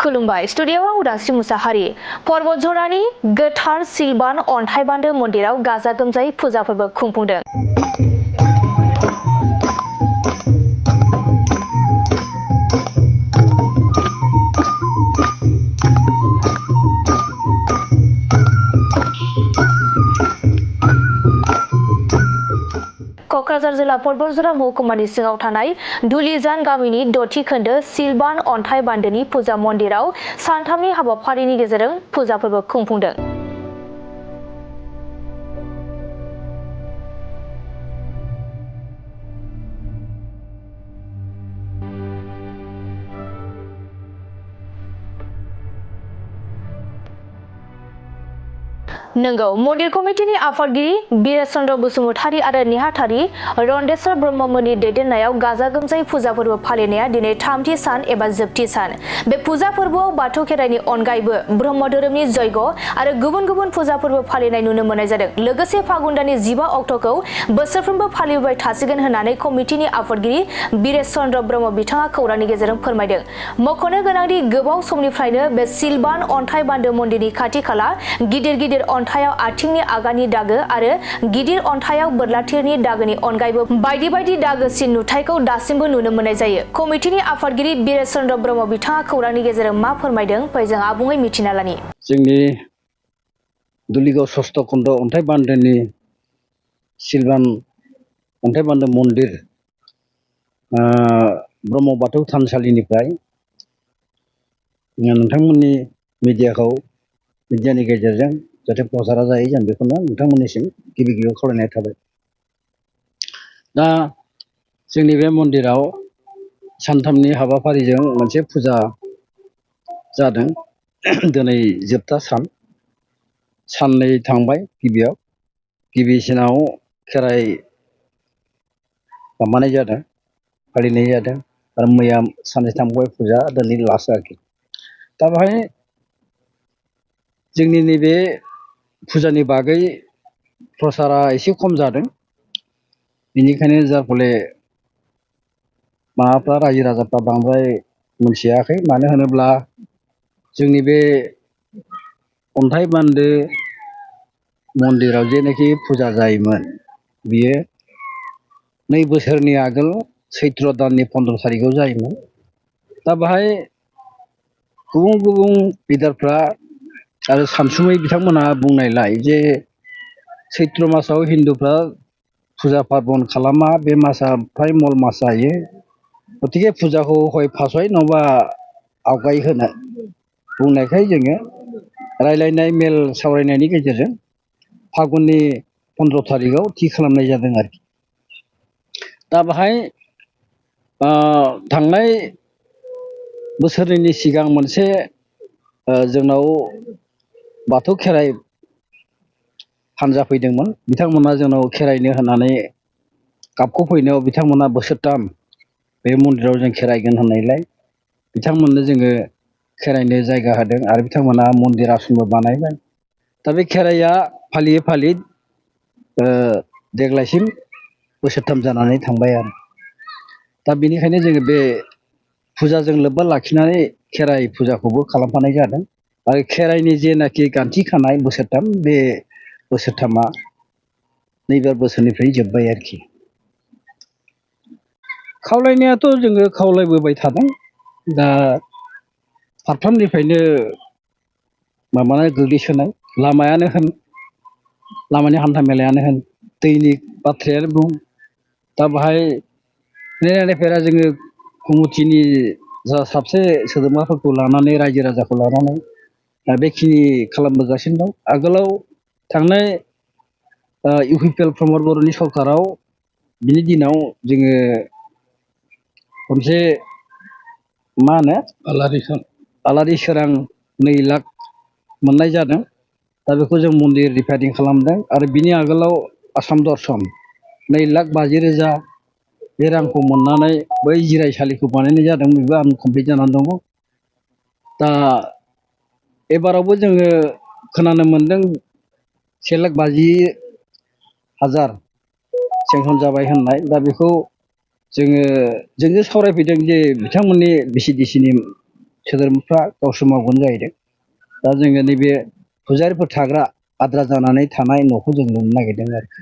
खुलुमबाय स्टुडिय'आव आं उदांस्रि मुसाहारि पर्बतझरानि गोथार सिलबान अन्थाइबान्दो मन्दिराव गाजा गोमजायै फुजा फोरबो खुंफुंदों। क'क्राझार जिल्ला पर्बतझरा महकुमानि सिङाव थानाय दुलिजान गामिनि दथि खोन्दो सिलबान अन्थाइ बान्दोनि फुजा मन्दिराव सानथामनि हाबाफारिनि गेजेरजों फुजा फोरबो खुंफुंदों। नंगौ मन्दिर कमिटिनि आफादगिरि बिरेश चन्द्र बसुमतारी आरो नेहाथारि रन्देश्वर ब्रह्ममोननि दैदेननायाव गाजा गोमजायै फुजा फोरबो फालिनाया दिनै थामथि सान एबा जोबथि सान। बे फुजा फोरबोआव बाथौ खेराइनि अनगायैबो ब्रह्म धोरोमनि जयग आरो गुबुन गुबुन फुजा फोरबो फालिनाय नुनो मोननाय जादों। लोगोसे फागुन दाननि 15 अक्ट'खौ बोसोरफ्रोमबो फालिबाय थासिगोन होननानै कमिटिनि आफादगिरि बिरेश चन्द्र ब्रह्म बिथाङा खौरांनि गेजेरजों फोरमायदों। मख'नो गोनांदि गोबाव समनिफ्रायनो बे सिलबान अन्थाइ बान्दो मन्दिरनि खाथि खाला गिदिर गिदिर अन्थायाव आथिंनि आगाननि दागो आरो गिदिर अन्थायाव बोरला थिरनि दागोनि अनगायैबो बायदि बायदि दागोसिन नुथायखौ दासिमबो नुनो मोननाय जायो। कमिटिनि आफादगिरि बिरेश चन्द्र ब्रह्म बिथाङा खौरांनि गेजेरजों मा फोरमायदों फै जों आबुङै मिथिना लानि। जोंनि दुलिगाव षष्ठ खन्द अन्थाइ बान्दोनि सिलबान अन्थाइ बान्दो मन्दिर ब्रह्म बाथौ थानसालिनिफ्राय नोंथांमोननि मिडियानि गेजेरजों जाहाथे प्रसारा जायो जों बेखौनो नोंथांमोननिसिम गिबियाव खावलायनाय थाबाय। दा जोंनि बे मन्दिराव सानथामनि हाबाफारिजों मोनसे फुजा जादों। दिनै जोबथा साननै थांबाय। गिबिसिनाव खेराइ माबानाय जादों फालिनाय जादों आरो मैया सानसे थांबाय फुजा दिनै लास्ट आरोखि। दा बेहाय जोंनि नैबे फुजानि बागै प्रसारा एसे खम जादों। बेनिखायनो जाय फले माबाफ्रा रायजो राजाफ्रा बांद्राय मोनथियाखै। मानो होनोब्ला जोंनि बे अन्थाइ बान्दो मन्दिराव जेनाखि फुजा जायोमोन बियो 2 बोसोरनि आगोल सैत्र दाननि 15 थारिखआव जायोमोन। दा बेहाय गुबुन गुबुन लिडारफ्रा आरो सानसुमै बिथांमोनहा बुंनायलाय जे सैत्र मासाव हिन्दुफ्रा फुजा पार्बन खालामा, बे मासआ फ्राय मल मास जायो। गतिके फुजाखौ हय फासय नङाबा आवगाय होनो बुंनायखाय जोङो रायलायनाय मेल सावरायनायनि गेजेरजों फागुननि 15 थारिखआव थि खालामनाय जादों आरोखि। दा बेहाय थांनाय बोसोरनैनि सिगां मोनसे जोंनाव बाथौ खेराइ हानजा फैदोंमोन। बिथांमोना जोंनाव खेराइनो होननानै गाबख'फैनायाव बिथांमोना बोसोरथाम बे मन्दिराव जों खेराइगोन होननायलाय बिथांमोननो जोङो खेराइनो जायगा होदों आरो बिथांमोना मन्दिर आसनबो बानायबाय। दा बे खेराइया फालियै फालियै देग्लायसिम बोसोरथाम जानानै थांबाय आरो। दा बेनिखायनो जोङो बे फुजाजों लोब्बा लाखिनानै खेराइ फुजाखौबो खालामफानाय जादों आरो खेराइनि जेनाखि गान्थि खानाय बोसोरथाम बे बोसोरथामा नैबे बोसोरनिफ्राय जोब्बाय आरोखि। खावलायनायाथ' जोङो खावलायबोबाय थादों। दा फारफ्रोमनिफ्रायनो माबाना गोग्लैसोनाय लामायानो होन, लामानि हान्था मेलायानो होन, दैनि बाथ्रायानो बुं, दा बाहाय नायफेरा जोङो कमिटिनि जा साबसे सोद्रोमाफोरखौ लानानै रायजो राजाखौ लानानै बेखिनि खालामबोगासिनो दं। आगोलाव थांनाय इउपिपिएल प्रमद बर'नि सरकाराव बिनि दिनाव जोङो खनसे मा होनो आलारि सोरां 2 लाख मोननाय जादों। दा बेखौ जों मन्दिर रिपेयारिं खालामदों आरो बिनि आगोलाव आसाम दर्शन 2,50,000 बे रांखौ मोननानै बै जिरायसालिखौ बानायनाय जादों। बेबो आनकमप्लिट जानानै दङ। दा एबारावबो जोङो खोनानो मोनदों 1,50,000 सेंसन जाबाय होननाय। दा बेखौ जोङो सावरायफैदों जे बिथांमोननि VCDC नि सोद्रोमाफ्रा गावसोर मावगोन जाहैदों। दा जोङो नैबे फुजारिफोर थाग्रा आद्रा जानानै थानाय न'खौ जों लुनो नागिरदों आरोखि।